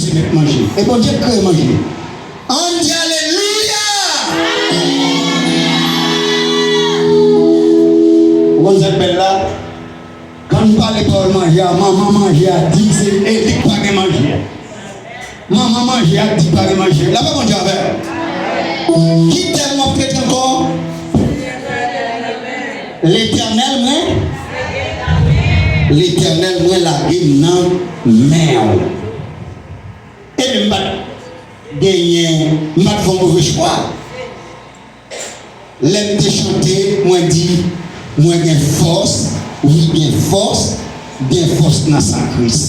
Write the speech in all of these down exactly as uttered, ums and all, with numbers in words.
Bondye mèt manje. E Bondye k kreye manje. Ann di alelouya! Ou konn sa k bèl la? Kan n pale pawòl manje a, manman manje a di se e li k pa gen manje. Manman manje a di pa gen manje. Lapè Bondye avè w. Ki tèm w ap trete ankò? Letènèl mwen, Letènèl mwen lage m nan men w. Ebyen, m pa t genyen, m pa t fè yon move chwa. Lè m te chante, mwen di, mwen gen fòs, wi, gen fòs, gen fòs nan san Kris.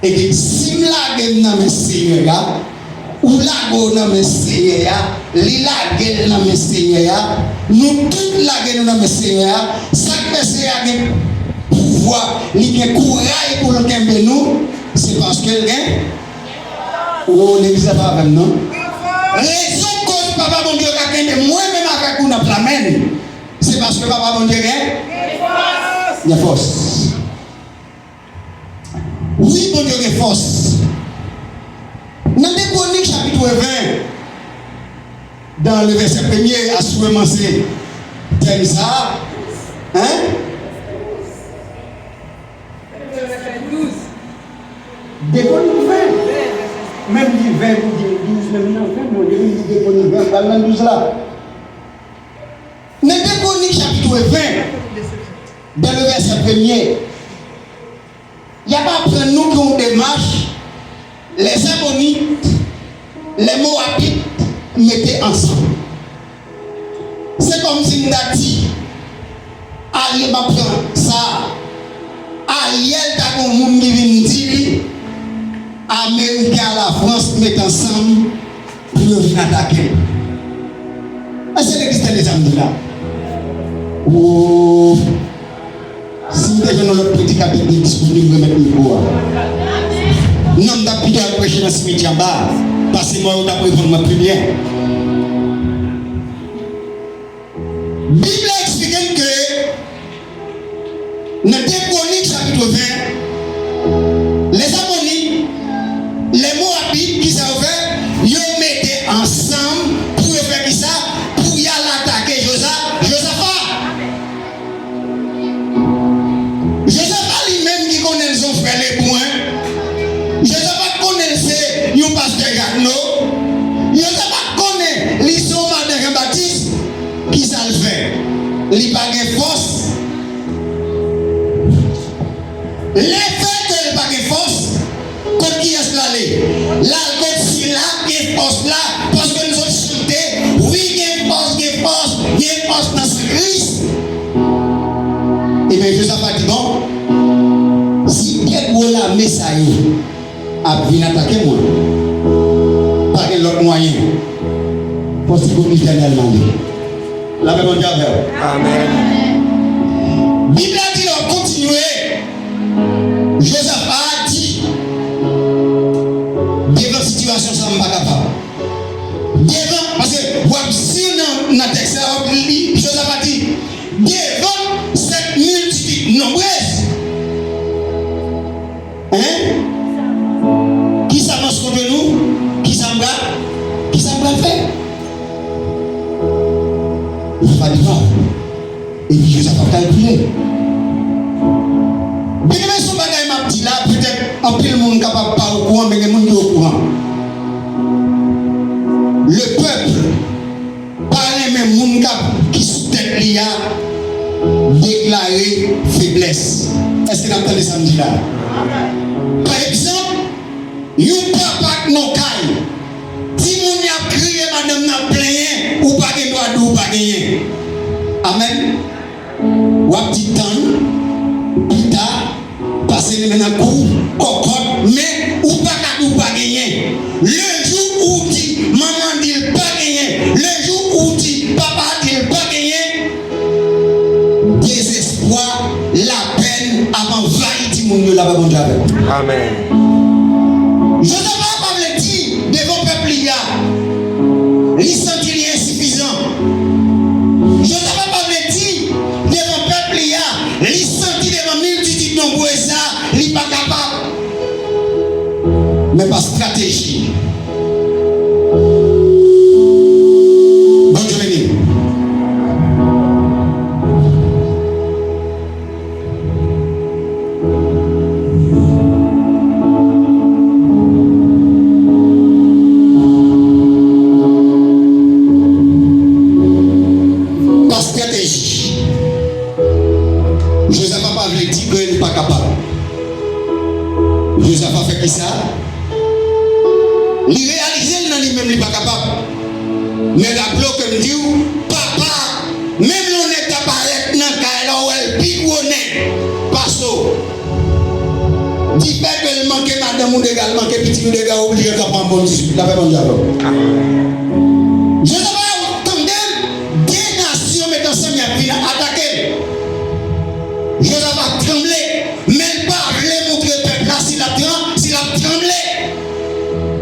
Ebyen, si m lage m nan men Senyè a, ou lage w nan men Senyè a, li lage l nan men Senyè a, nou tout lage nou nan men Senyè a, sa k fè Senyè a gen pouvwa, li gen kouraj pou l kenbe nou, se paske l gen O, legliz la pa avè m, non. Rezon koz Papa Bondye ka kenbe mwen menm avèk ou nan pla men l, se paske Papa Bondye gen, gen fòs. Wi, Bondye gen fòs. Nan de Kwonik chapit ven, dans le verset premier, asirèman se tèm sa a. Hein? De Kwonik ven. Menm li ven pou di douz, menm nan ven, non, li di de Kwonik ven, pral nan douz la. Nan de Kwonik chapit ven, dans le verset premier, y ap aprann nou ki yon demach lèzamonit, lèmowabit mete ansanm. Se kòmsi m ta di, Ariel, m ap pran sa a. Ariel ta gen yon moun ki vin di li, Ameriken a Lafrans met ansanm pou yo vin atake m. Èske legliz tande sa m di la? Woo! Si m te jwenn yon lòt predikatè ki te disponib, m remèt mikwo a. Non, m t ap pito al preche nan simetyè anba a, pase mò yo t ap reponn mwen pi byen. Bib la eksplike n ke nan de Kwonik chapit ven, Lèzamonit, Lèmowabit, kisa yo fè? Yo mete ansanm pou yo fè kisa? Pou y al atake Joza-, Jozafa. Jozafa li menm ki konnen l se yon frè Lebou, en. Jozafa konnen l se yon pastè Jakno. Jozafa konnen li se yon madan Jan Batis. Kisa l fè? Li pa gen fòs. Lefètke l pa gen fòs, kot kiyès l ale? L al kot sila k gen fòs la, paske n sot chante, wi, gen fòs, gen fòs, gen fòs nan san Kris. Ebyen, Jozafa di, bon, si de gwo lame sa yo ap vin atake mwen, pa gen lòt mwayen, fò se kot Letènèl m ale. Lapè Bondye avè w. Amèn. Bib la di lè w kontinye, Jozafa di, devan sitiyasyon sa a, m pa kapab. Devan, paske w ap si nan, nan tèks la, w ap li, Jozafa di, devan sèt miltitid nonbrez. Hein? Kisa m ansanm avè nou? Kisa m pral, kisa m pral fè? Jozafa di non. Epi Jozafa kalkile. Byeneme, se yon bagay m ap di la, petèt anpil moun kapab pa okouran, men gen moun ki okouran. Le peuple pa renmen moun k ap, ki sou tèt li a deklare feblès. Èske n ap tande sa m di la? Pa egzanp, yon papa k nan kay, timoun y ap kriye, madanm nan ap plenyen, ou pa gen dwa di w pa genyen. Amèn. W ap di tann, pita, pase men nan kou, kòkòt, men ou pa ka di w pa genyen. Le jou ou di manman di l pa genyen, le jou ou di papa di l pa genyen, dezespwa, lapèn ap anvayi timoun yo, lapè Bondye avè w. Amèn. Jozafa pa vle di devan pèp li a, li santi li ensifizan. Jozafa pa vle di devan pèp li a, Men pa estrateji. Bondye beni w. Pa estrateji. Jozafa pa vle di ke li pa kapab. Jozafa fè kisa? Li reyalize l nan li menm li pa kapab. Men raple w ke m di w, papa, menm lè yon nèg ta parèt nan kay la, ou wè l pi gwo nèg pase w. Difèt ke l manke madanm ou dega, l manke pitit ou dega, ou oblije kanpe an bon disip. Lapè Bondye avè w. Jozafa, ou tande m? De nasyon met ansanm, y ap vin atake l. Jozafa tranble, men l pa vle montre pèp la si l ap tran-, si l ap tranble.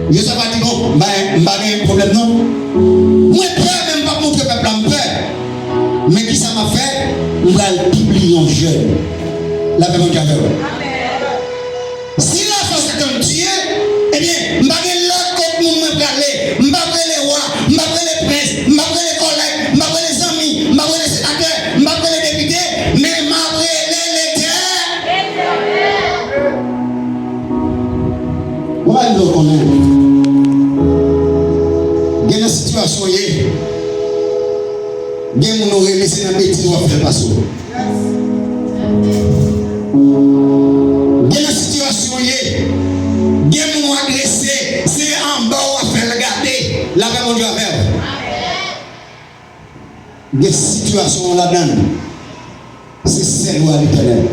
Jozafa di, bon, m pa, m pa gen pwoblèm non. Mwen pè, men m p ap montre pèp la m pè. Men kisa m ap fè? M pral pibliye yon jèn. Lapè Bondye avè w. Si la force est en Dieu, ebyen, m pa gen lòt kot moun mwen prale. M p ap rele wa, m p ap rele prens, m p ap rele kòlèg, m p ap rele zanmi, m p ap rele senatè, m p ap rele depite, men m ap rele Letè-. Mwen pa vle w konnen. Gen nan sitiyasyon w ye, gen moun ou rele, se nan betiz w ap fè l pase w. Gen nan sitiyasyon w ye, gen moun w agrese, se anba w ap fè l gade. Lapè Bondye avè w. Gen sitiyasyon w ladan l, se sèl ou a Letènèl.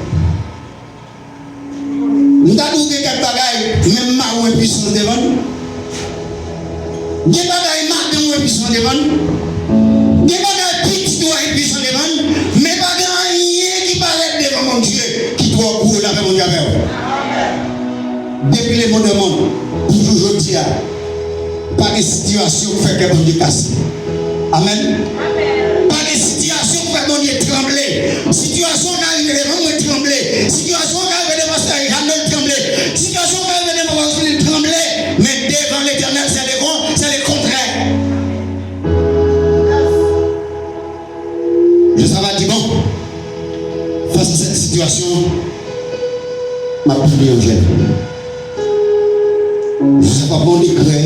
M ta di w gen kèk bagay, men m mari w enpuisan devan l. Gen bagay madanm ou enpuisan devan l. Gen bagay pitit ou a enpuisan devan l. Men pa gen anyen ki parèt devan Bondye ki twò gwo. Lapè Bondye avè w. Depi le monde est monde, pou jou jodi a, pa gen sitiyasyon k fè kè Bondye kase. Amèn. Pa gen sitiyasyon k fè Bondye tranble. Sitiyasyon ka rive devan mwen tranble. Sitiyasyon ka rive devan pastè Jeannot tranble. Sitiyasyon ka rive devan pastè Philippe tranble. Men devan Letènèl, se le kon-, se le kontrè. Jozafa di, bon, fas a sèt sitiyasyon, m ap pibliye yon jèn. Jozafa pran yon dekrè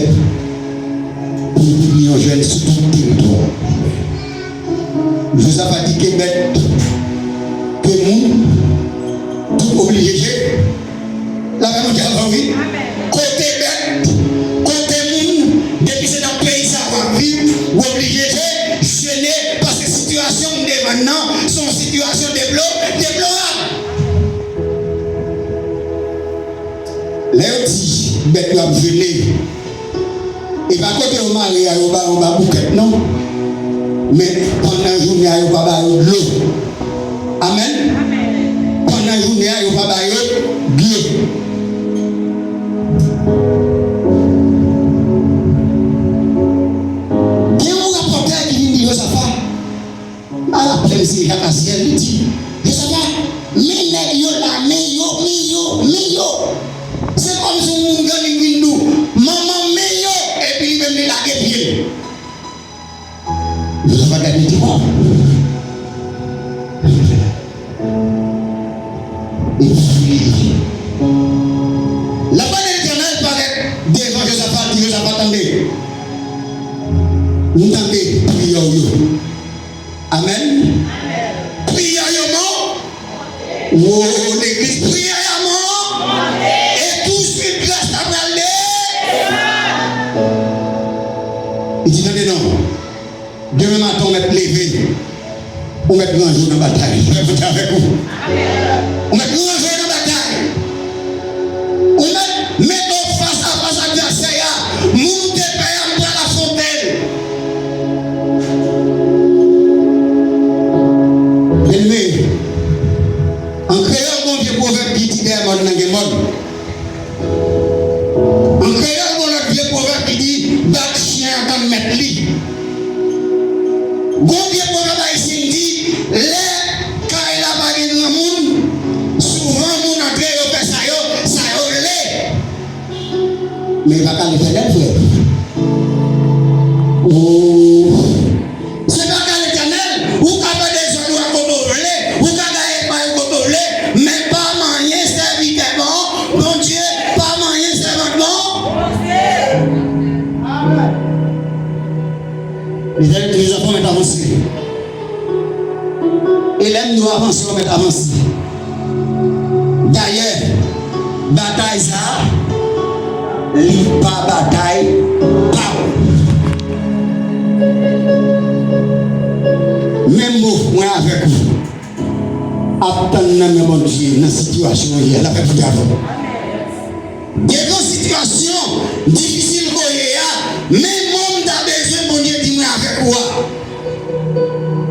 pou l pibliye yon jèn sou tout teritwa. Jozafa di ke bèt, ke moun, tout oblije je-, Lapè Bondye avè w, wi. Kote bèt, kote moun, depi se nan peyi sa w ap viv, w oblije je-, jene, paske sitiyasyon m devan nan, se yon sitiyasyon deplo-, deplorab. Lè yo di bèt yo ap jene, e pa kote yo mare a yo ba yo ba boukèt non. Men pandan jounen an yo pa ba yo dlo. Amèn. Pandan jounen an yo pa ba yo dlo. Gen yon rapòtè ki vin di Jozafa, a la plèn se Jakazyèl, li di, Jozafa, men nèg yo la, men yo, men yo, men yo. Se kòmsi yon moun grann li vin di w, manman men yo, epi li menm li lage pye l. Jozafa gade li di, bon. Epi, lapè Letènèl parèt devan Jozafa, di Jozafa, tande. M tande priyè w yo. Amèn. Priyè yo mon-, wo, legliz, priyè yo mon-, e touswit gras la pral de-. Li di, tande non. Demen maten, ou mèt leve. Ou mèt ranje w nan batay. Bondye avèk ou. Ou mèt ranje w nan batay. Ou mèt mete w fas a fas advèsè a. Moun ou te pè a, m pral afwonte l. Byeneme, an kreyòl, gon vye pwovèb ki di, dèyè mòn nan gen mòn. An kreyòl, gon lòt vye pwovèb ki di, bat chen an tann mèt li. Gon vye pwovèb ayisyen ki di, lè kay la pa gen granmoun, souvan moun antre, yo fè sa yo, sa yo vle. Men e pa ka Letènèl, frè. Ou, se pa ka Letènèl, ou ka fè dezòd ou a kote w vle, ou ka gaye pa yo kote w vle, men pa manyen sèvitè bon Bondye, pa manyen sèvant bon. Letènèl di Jozèf, ou mèt avanse. E lè m di w avanse, ou mèt avanse. Dayè, batay sa a, li pa batay pa w. Menm mo mwen avèk ou ap tann nan men Bondye nan sitiyasyon w ye a, l ap fè pou travay. Devan sitiyasyon difisil ke w ye a, men mo m ta bezwen Bondye di mwen avèk ou a.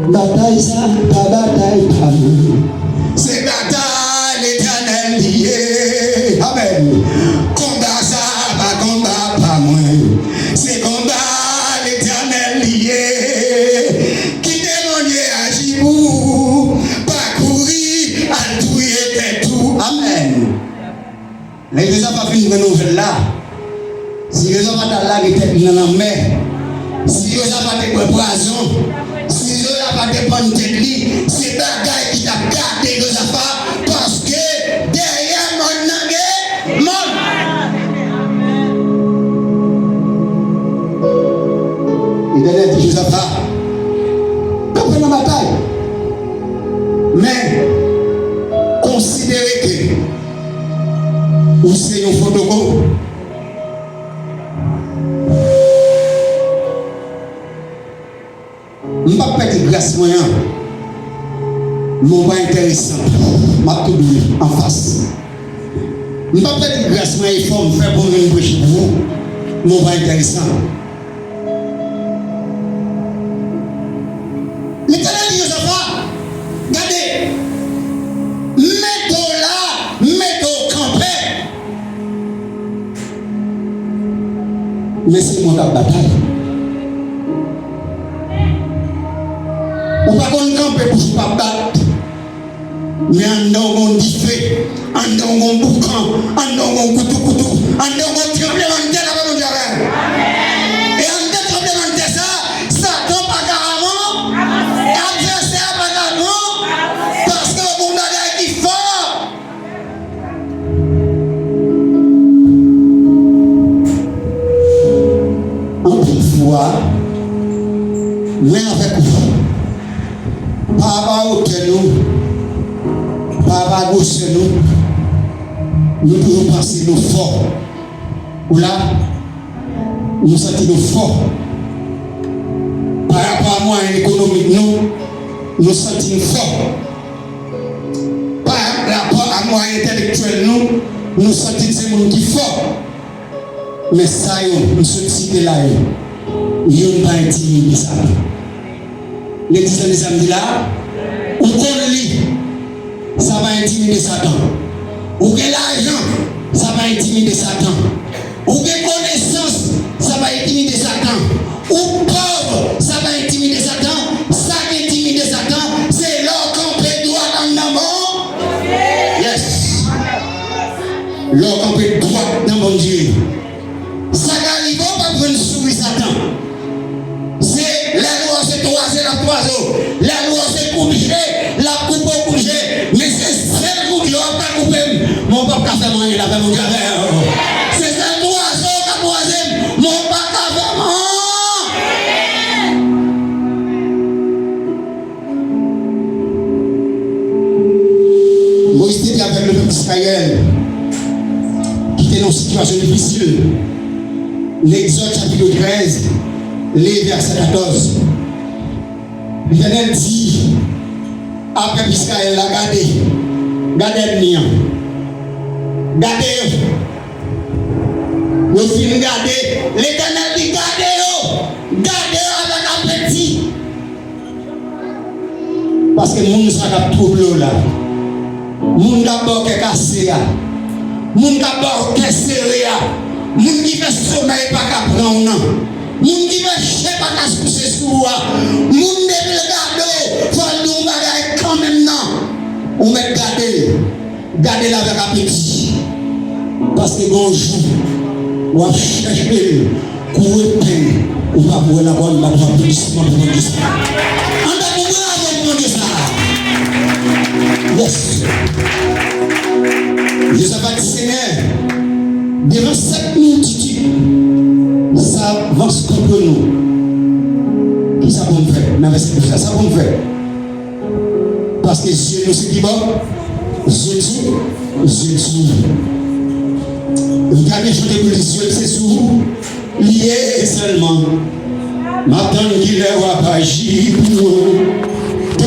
Batay sa pa batay pa mwen. Se batay Letènèl li ye. Amèn. Konba sa pa konba pa mwen. Se konba Letènèl li ye. Kite Bondye aji pou ou. Pa kouri al touye tèt ou. Amèn. Lè Jozafa fin jwenn nouvèl la, si Jozafa ta lage tèt li nan lanmè, si Jozafa te bwè pwazon, si Jozafa te pann tèt li, se bagay ki t ap gade Jozafa, paske dèyè mòn nan gen mòn. Letènèl di Jozafa, kanpe nan batay, men konsidere ke ou se yon fotokòpi. M p ap pèdi gras mwen an, men w pa enteresan. M ap tou di w anfas. M p ap pèdi gras mwen, efò m fè pou m vin preche pou ou, men w pa enteresan. Letènèl di Jozafa, gade, m mete w la, m mete w kanpe. Men se mwen k ap batay. Ou pa konn kanpe pou jou p ap bat. Men anndan w gon dife, anndan w gon boukan, anndan w gon koutoukoutou, anndan w gon tranblemanntè, la pa Bondye avè w. E anndan tranblemanntè sa, Satan pa ka avan, advèsè a pa ka avan, paske w gon bagay ki fò. Anpil fwa, mwen avèk ou, pa rapò a wotè nou, pa rapò a gwosè nou, nou toujou panse nou fò. Ou la, nou santi nou fò. Pa rapò a mwayen ekonomik nou, nou santi nou fò. Pa rapò a mwayen entèlektyèl nou, nou santi n se moun ki fò. Men sa yo, m sot site la yo, youn pa entimide Satan. Legliz, tande sa m di la a, ou konn li, sa pa entimide Satan. Ou gen lajan, sa pa entimide Satan. Ou gen konesans, sa pa entimide Satan. Ou pòv, sa pa entimide Satan. Sa k entimide Satan, se lè w kanpe dwat anndan bon. Yes. Lè w kanpe dwat nan Bondye. Sa ka rive w p ap jwenn souri Satan. Se lè l wè w se twaze l ap twaze w. Lè l wè w se kout je, l ap koupe w kout je. Men se sèl kout je w ap ka koupe m. Men w p ap ka fè m anyen, l ap fè Bondye avè w. Se sèl twaze w k ap twaze m, men w pa ka fè m anyen. Moyiz te di avèk le pèp Izrayèl, ki te nan yon sitiyasyon difisil. Egzòd chapit trèz, li vèsè katòz. Letènèl di a pèp Izrayèl la, gade, gade ènmi an. Gade yo. Yo fin gade, Letènèl di, gade yo. Gade yo avèk apeti. Paske moun sa k ap twouble w la, moun k ap ba w kè kase a, moun k ap ba w kè sere a, moun ki fè somèy pa ka pran w nan, moun ki fè chen pa ka souse sou ou a, moun depi l gade w, fò l di w yon bagay kanmenm nan. Ou mèt gade l. Gade l avèk apeti. Paske gen yon jou, W ap chèche l kou epen, ou p ap wè l ankò, l ap pran dousman, pran dousman. Ann bat pou bravo pou Bondye sa a. Yes. Jozèf a di, Senyè, devan sèt miltitid, sa vans kont nou. Kisa pou m fè nan vèsè douz la? Sa pou m fè? Paske zye nou se ki bò? Zye n sou, zye n sou ou. Gade chante pou li, zye n se sou ou li ye sèlman. M ap tann kilè w ap aji pou mwen.